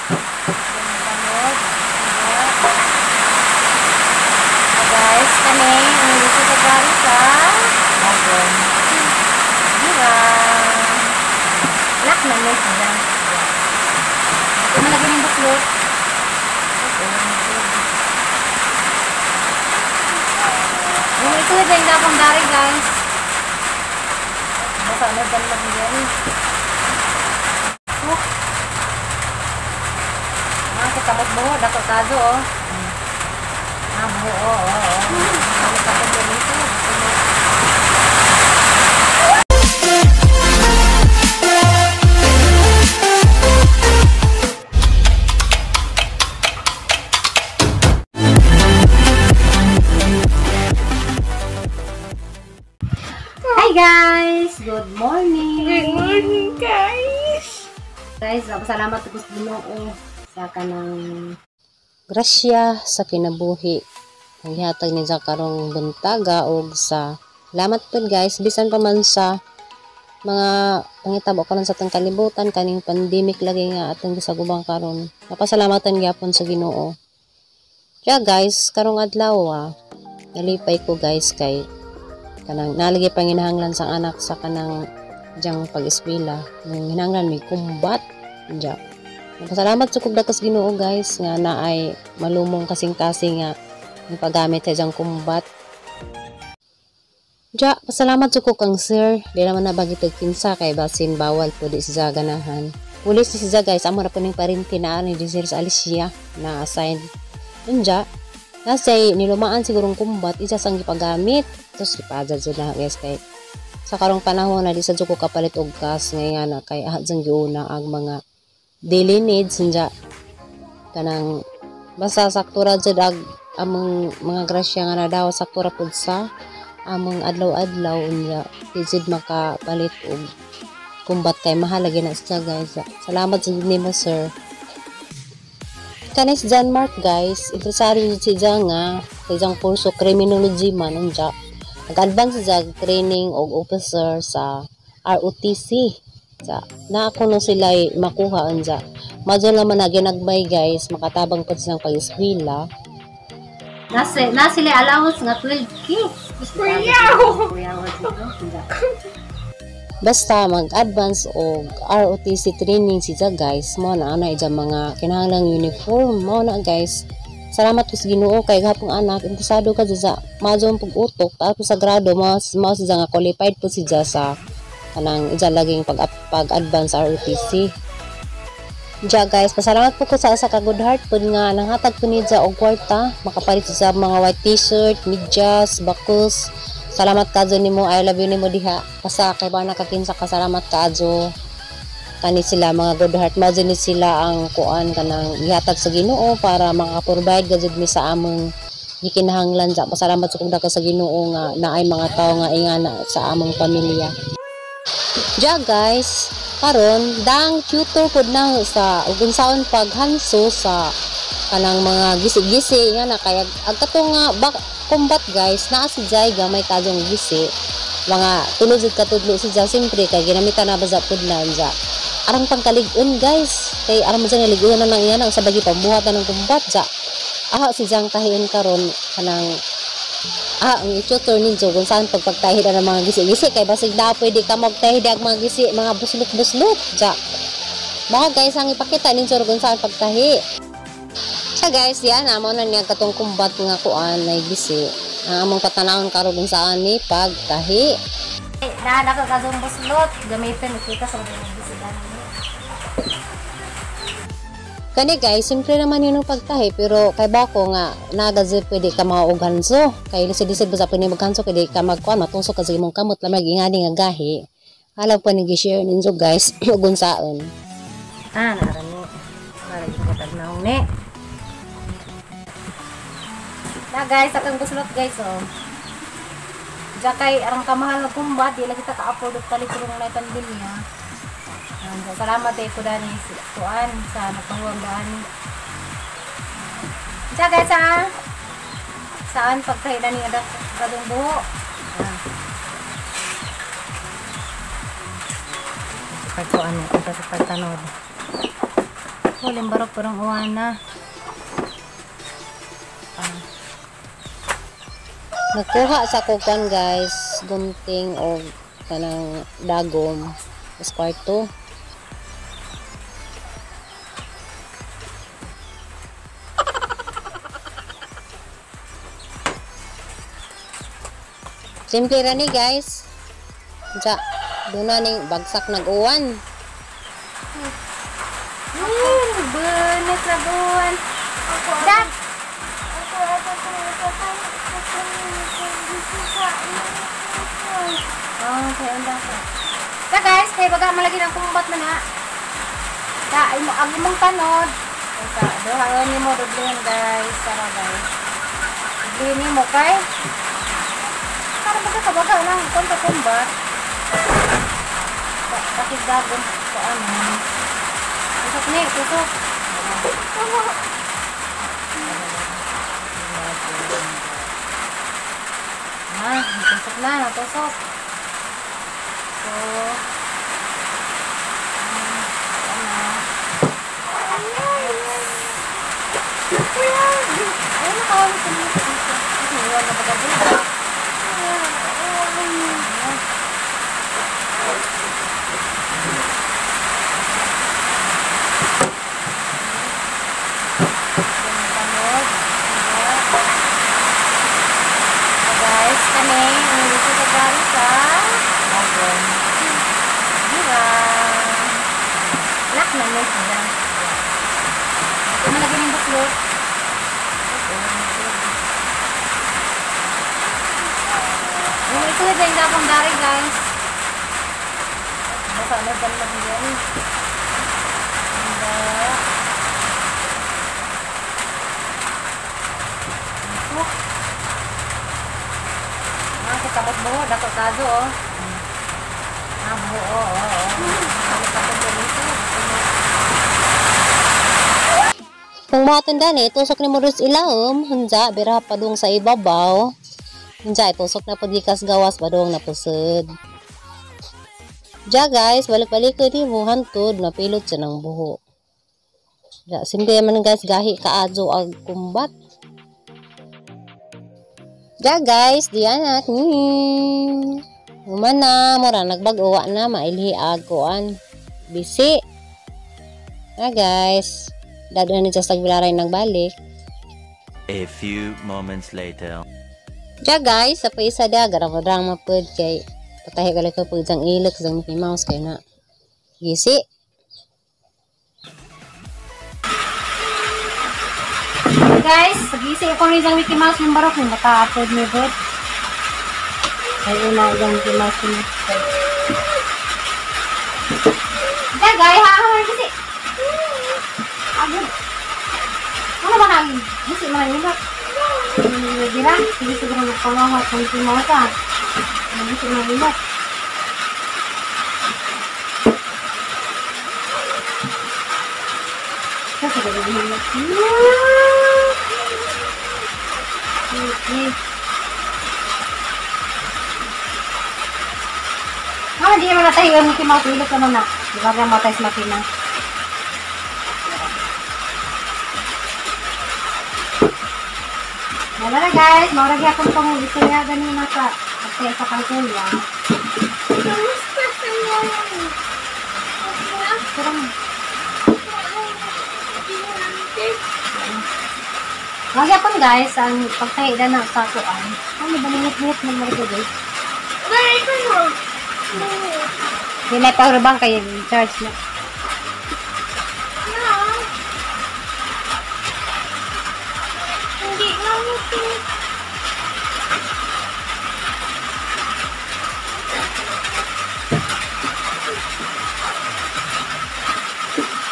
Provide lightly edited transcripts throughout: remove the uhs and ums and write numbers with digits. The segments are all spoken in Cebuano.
Tanod. So guys, kami ang dito sa gari sa Bagong Girang. Anak na may siya. Ito na lagi ng buklot. Yung ito na yung akong dari guys. Basta na dyan lang yan. Oh. Ah, katamot buho. Dako tazo oh. Ah, buho oh. Oh, oh. Kamot ako dito. Hi guys! Good morning! Good morning guys! Guys, salamat ko sa Ginoo sa kanang grasya sa kinabuhi. Ang gihatag niya karong buntaga og sa salamat pud guys, bisan pa man sa mga pangitabo karon sa atong kalibutan kaning pandemic lagi nga atong gisagubang karon. Napasalamatan gyapon sa Ginoo. Kaya guys, karong adlaw nalipay ko guys kay kanang nalagi panginahanglan sang anak sa kanang diyang pag-eskwela. Nang hinanglan may kumbat. Diya. Pasalamat sa kog Ginoo guys nga naay malumong kasing-kasing nga ang paggamit sa diyang kumbat. Diya, pasalamat sa kang sir. Di naman na bagitag kinsa kay basin bawal po di siya ganahan. Pulis ni siya guys, amo na po ning parinti na ni sir sa Alicia na assign. Diya, kasi nilumaan sigurong kumbat isa sang gipagamit. Tapos ipadad na guys kay sa karong panahon na di sa ko kapalit og gas ngayon na kay ahad sang giuna ang mga daily needs nja kanang basta saktura jud ag among mga grasya nga nadaw saktura pud sa among adlaw-adlaw unya di jud makapalit og kumbat kay mahal lagi na siya guys. Salamat sa nimo sir. Kanis John Mark guys, interesado si John nga sa isang kurso criminology man unya. Nag-advance siya training og officer sa ROTC. Sa na ako no sila makuha unja. Madyo naman na ginagbay guys, makatabang pud silang pag-eskwela. Nasa sila allowance nga 12K. Basta mag-advance og ROTC training siya guys, mao na ana ija mga kinahanglang uniform, mao na guys. Salamat ko sa Ginoo kay gapong anak interesado ka sa madyo pug utok tapos sa grado mas mao siya nga qualified po siya sa kanang ija laging pag-advance ROTC. Ja guys, pasalamat po ko sa usa ka good heart pud nga nanghatag po niya og kwarta, makapalit sa mga white t-shirt, medyas, bakos. Salamat kadyo nimo, I love you nimo diha. Basta kay ba nakakinsa ka, salamat kadyo. Kani sila mga good heart, mao ni sila ang kuan kanang gihatag sa Ginoo para maka-provide gajud mi sa among gikinahanglan. Sa pasalamat sa kog dako sa Ginoo nga naay mga tawo nga ingana sa among pamilya. Ja guys, karon dang tutor pud na sa ug unsaon paghanso sa kanang mga gisi-gisi nga na kay ag kato nga combat guys, naa si Jai gamay kadyong gisi. Mga tulod jud katudlo si Jai, siyempre kay ginamitan na ba sa pudlan ja. Arang pangkalig-on guys, kay arang mo dyan naligon na nang iyan ang sa bagi pambuhat na ng kumbat ja. Aha si Jang tahion karon kanang ang tutor ninyo kung saan pagpagtahi na ng mga gisi-gisi kay basig na pwede ka magtahi ang mga gisi, mga buslot-buslot ja. Mga guys, ang ipakita ninyo kung saan pagtahi. Siya guys, yan amo na niya katong kumbat nga kuan na gisi. Ang among patanawon karon kung saan ni pagtahi. Nada ka kadong buslot, gamitin kita sa mga gisi. Kani guys, simple naman yun ang pagtahi pero kay bako nga nagazip pwede ka maog hanso. Kay lisod-lisod basta pwede maghanso kay di ka magkuan matusok ka sa imong kamot lamay ingani nga gahi. Alam pa ni gi-share ninyo guys ug unsaon. Ah, nara ni. Para jud ko tagnaw ni. Na guys, atong buslot guys oh. Diya kay arang kamahal nga kumbat, di lagi ta ka-afford og palit rong na pandemya. Salamat eh ko dani tuan sa nagpahuwang dani. Diya guys ha. Saan pagtahi dani nga kadong buho. Pagkuan ni sa pagtanod. Ako limbarok parang uwan na. Nagkuha sa kukan guys, gunting o kanang dagom sa kwarto. Simple ra ni guys. Ja, doon ning bagsak nag-uwan. Benet na buwan. Dak! Oh, kay unda ko. Ta guys, kay baga malagi ng kumbat man ha. Ta imo ang imong tanod. Sa duhaon nimo doblehon guys, tara guys. Doblehon nimo kay para baga ka baga nang konta kumbat. Pakigdagom sa ano. Tusok ni, tusok. Ah, natusok na, natusok. So, ano. Ay, nakawala sa mga dito. Kasi iwan na baga dito. Guys, kami ang dito sa gari sa Bagong. Diba? Lock na mo siya. Ito malagay ng buklot. Ito na yung gabang dari guys. Basta na dyan lang yan. Ito. Takot buho, dako kado oh. Ah, buho, oh, oh, oh. Takot dito. Kung matanda ni, tusok ni mo rin ilaom, hunja, bira padung sa ibabaw. Hunja, itusok na pud gikas gawas padung na pusod. Ja guys, balik-balik ko di mo hantod, napilot siya ng buho. Ja, simple man guys, gahi kaadyo ag kumbat. Ja guys, diyan at human na, mura nagbag-uwa na, mailhi agoan. Bisi. Ja guys, dado na ni just tagbilaray nagbalik. A few moments later. Ja guys, sa paisa da, garapadrang mapud kay patahi ka lang ko pag isang ilok, isang Mickey Mouse kay na. Gisi. Guys, gisi ko rin isang Mickey Mouse ng barok ng mata-upload ni Bert. Ay una isang Mickey Mouse ni. Ja guys, ha ha gisi. Agad. Ano ba nang gisi man nila? Gira, sige siguro nagpangawat ng Mickey Mouse ah. Gisi man nila. Kasi Okay. Ah, di naman natay yung Mickey Mouse. Ilok naman na. Di ba matay sa makina? Wala na guys. Maurag akong pang istorya ganina sa pagtay sa kalkuya. Magyapon guys, ang pagtahi na sa kuan. Ano ba ningit-ngit man mo guys? Hindi na power bank kayo charge na. Hindi na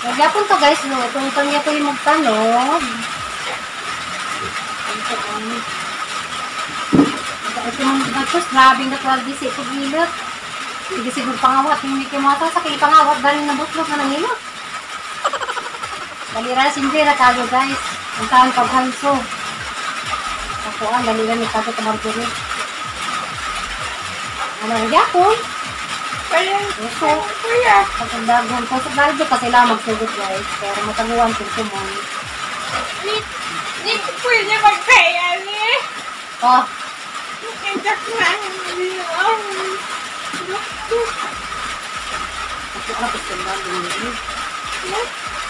Magyapon to guys, no. Itong pangyapo yung magtanog. Tapos, grabing natural bisi pag ilot. Sige siguro pangawat, yung Mickey Mouse sa kay pangawat, galing na buslot na nangilot. Dalira, simple ra kayo guys. Ang taong paghanso. Ako ah, dalira ni kayo tamarguri. Ano, nagyapon? Tusok. Kuya. Pagkadagon. Tusok dahil doon kasi lang magsugot guys. Pero mataguan kung sumon. Di ko pwede magkaya ni. Oh. Kaya na. Ako katong dagon.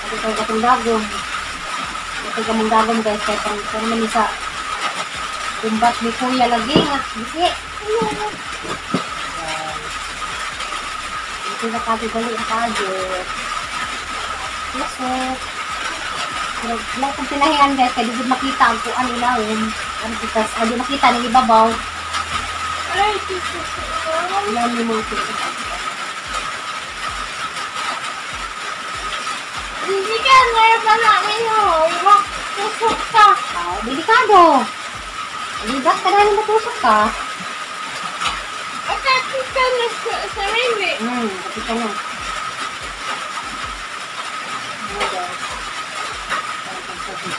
Ako katong dagon. Ito kamong dagon guys. Kaya pang naman isa. Kumbat ni Kuya lagi nga. Gisi. Ito na kayo gali ang kayo. Tusok. Pero wala kong pinahian guys. Kaya di makita ang kuan ilawom. Ano because di makita ng ibabaw. Ay, tusok. Ilaw ni mo ito. Hindi ka na pa namin ho. Tusok ka. Ah, delikado. Ligat ka na matusok ka. Akapit ka na sa sarili. Kapit ka na. Ano guys? Parang pagsabi.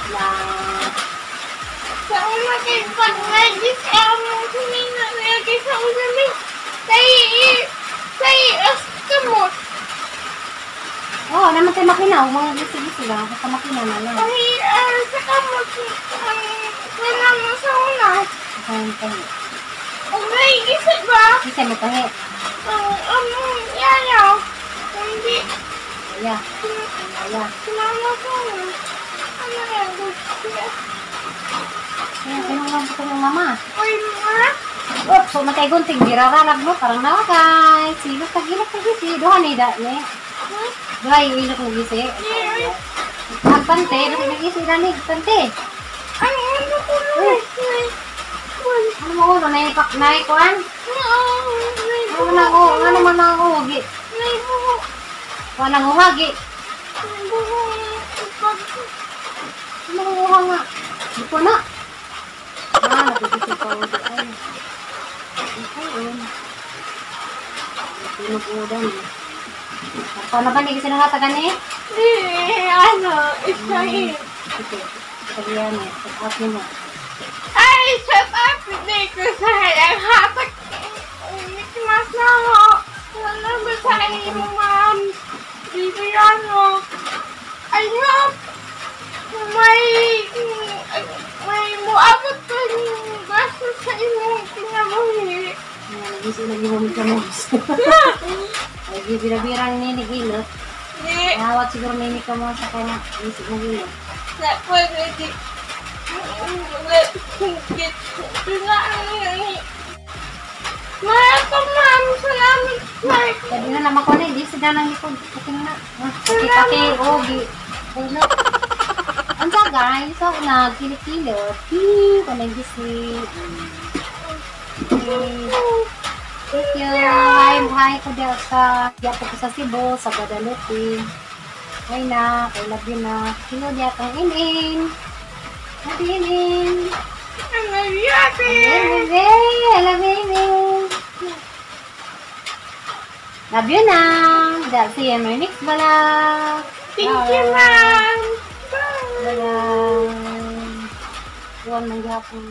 Na Sa una kay pag nagis ang kumina na kay sa una may tay as kamot. Oh, naman tayo makina. Mga gisi-gisi lang. Basta makina na lang. Ay, sa kamot ang kuna mo sa una. Ang tahi. Kung may gisi ba? Gisi mo tahi. Ang among yayaw. Hindi. Aya. Aya. Sinama ko. Ano yan? Kaya tinulong ko ng mama. Uy, ma. Oops, so matay gunting. Girararag mo. Parang nawa guys. Silok tag ilok tag gisi. Duha ni da ni. Duha yung ilok ng gisi. Ang pante. Nagisi na ni. Pante. Ang ano ko na. Ano mo ulo? Naipak na ikuan? Ano man ang ano man ang ugi? Kuan ang uhagi. Ano ang uha nga? Di ko na. Ah, nagigisi pa ulo. Ay. Ikaw. Tinog-udan. Paano ba ni kasi nakatagan eh? Ano, isahin. Sige. Pagyan eh. Pag-up mo. Ay, shut up! Hindi ko sa ang hatak. Mas na ako. Wala ba sa inyo, ma'am? Dito yan, oh. I hope may muabot ko yung baso sa imong kinabuhi. Nagisi lagi mo kamos. Ay, bira-birang ni nagilot. Di. Nawat siguro ni kamo sa kanya. Gisi nagilot. Na pwede di. Mara ma'am. Salamat. Sabi na naman ko na, hindi sila nang likod. Pati na. Pati, ogi. Ulo. Ang sa guys, so nagkilikilot. Hi, kanang gisi. Okay. Thank you. Hi, hi ko diya sa, diya po ko sa Cebu, sa Guadalupe. Hi na, I love you na. Sino diya kang inin? Happy inin. I love you, ate. I love you, inin. Love you na. See you in my next vlog. Thank you, ma'am. Bye. Bye-bye. Buwan man gihapon.